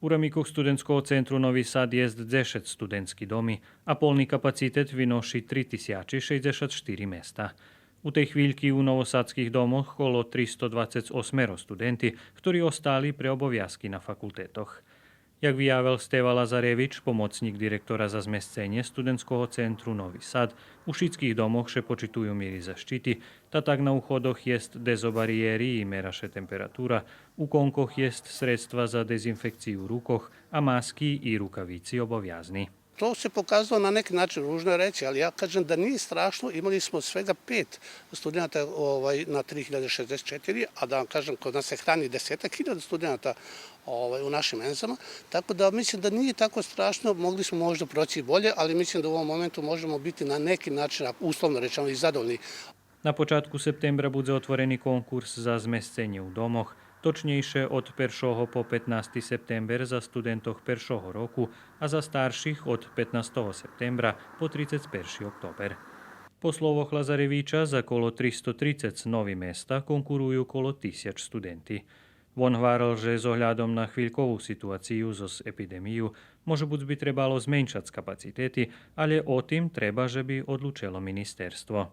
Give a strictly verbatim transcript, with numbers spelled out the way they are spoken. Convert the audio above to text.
У рамикох Студентского центру Нови Сад єст дзешец студентски доми, а полни капацитет виноши три тисячи шейдзешат штири места. У тей хвильки у новосадских домох коло тристо двацец осмеро студенти, хтори остали пре обовязки на факултетох. Як виявел Стева Лазаревич, помоцнїк директора за змесценє Студентского центру Нови Сад, у шицких домох ше почитую мири защити, та так на уходох єст дезобариєри и мера ше температура, у конкох єст средства за дезинфекцию рукох, а маски и рукавици обовязни. To se pokazalo na neki način ružno reći, ali ja kažem da nije strašno. Imali smo svega pet studenata, ovaj, na tri hiljade šezdeset četiri, a da vam kažem, kod nas se hrani desetak hiljada studenata, ovaj, u našim menzama, tako da mislim da nije tako strašno, mogli smo možda proći i bolje, ali mislim da u ovom momentu možemo biti na neki način, uslovno rečeno, i zadovoljni. На початку септембра будзе отворени конкурс за змесценє у домох, точнєйше од першого по петнасти септембер за студентох першого року, а за старших од петнастого септембра по трицец перши октобер. По словох Лазаревича, за коло тристо трицец нови места конкурую коло тисяч студенти. Вон гварел же з оглядом на хвилькову ситуацию зоз епидемию, може буц би требало зменшац капацитети, алє о тим треба же би одлучело министерство.